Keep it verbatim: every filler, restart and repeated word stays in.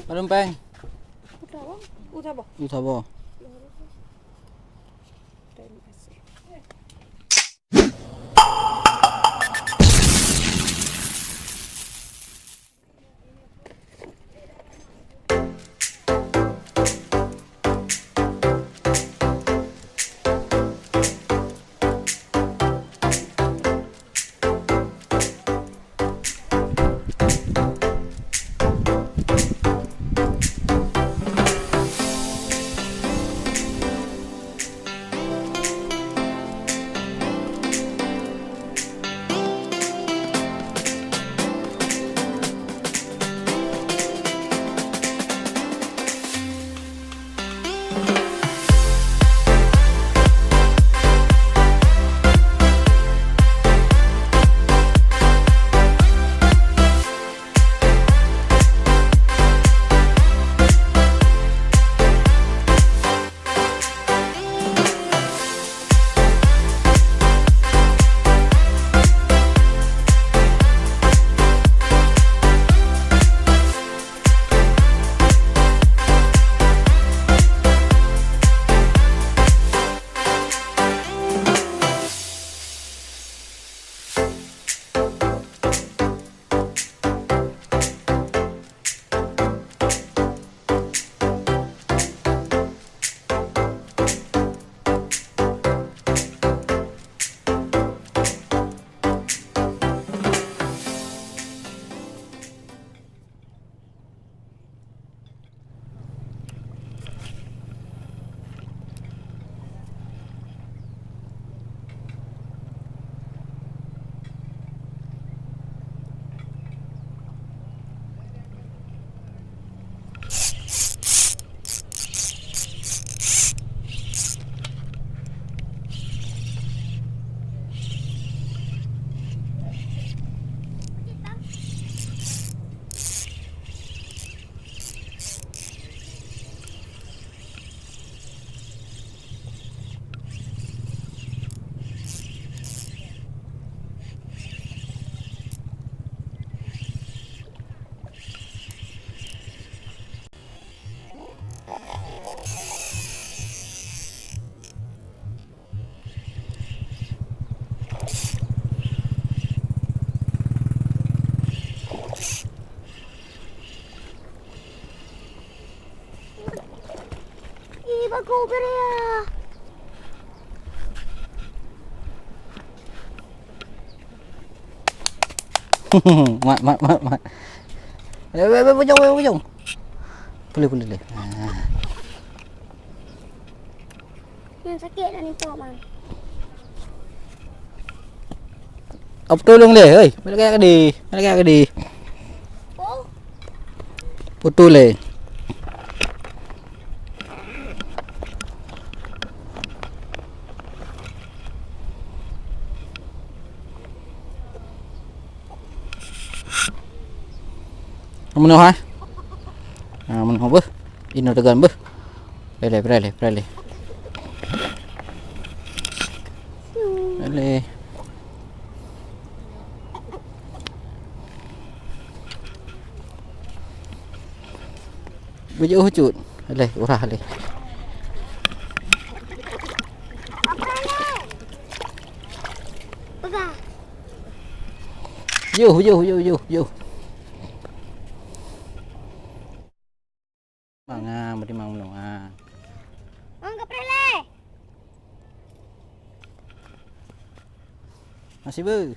Padum péng? Udah, Bang. Udah, Bang. Udah, Bang. Terima kasih. Ih, bagus, Bria. Mat, mat, mat, mat. Eh, eh, eh, bujung, eh, bujung. Boleh, boleh, boleh. Ah. Yang sakit nak limpok, Bang. Apa tolong deh, hei? Balik kat tadi. Balik kat tadi. Oh. Putus leh. Meunoh, eh? Ha, meunoh beuh. Inoe teugon beuh. Preh lé, preh lé, preh lé. Preh lé. Beujiôh cut. Lé, urah lé. Yoh, yoh, yoh, yoh, yoh. Mang, ah, beutimang meunyoe, ah. Mang, kapreh lé. Masih beu.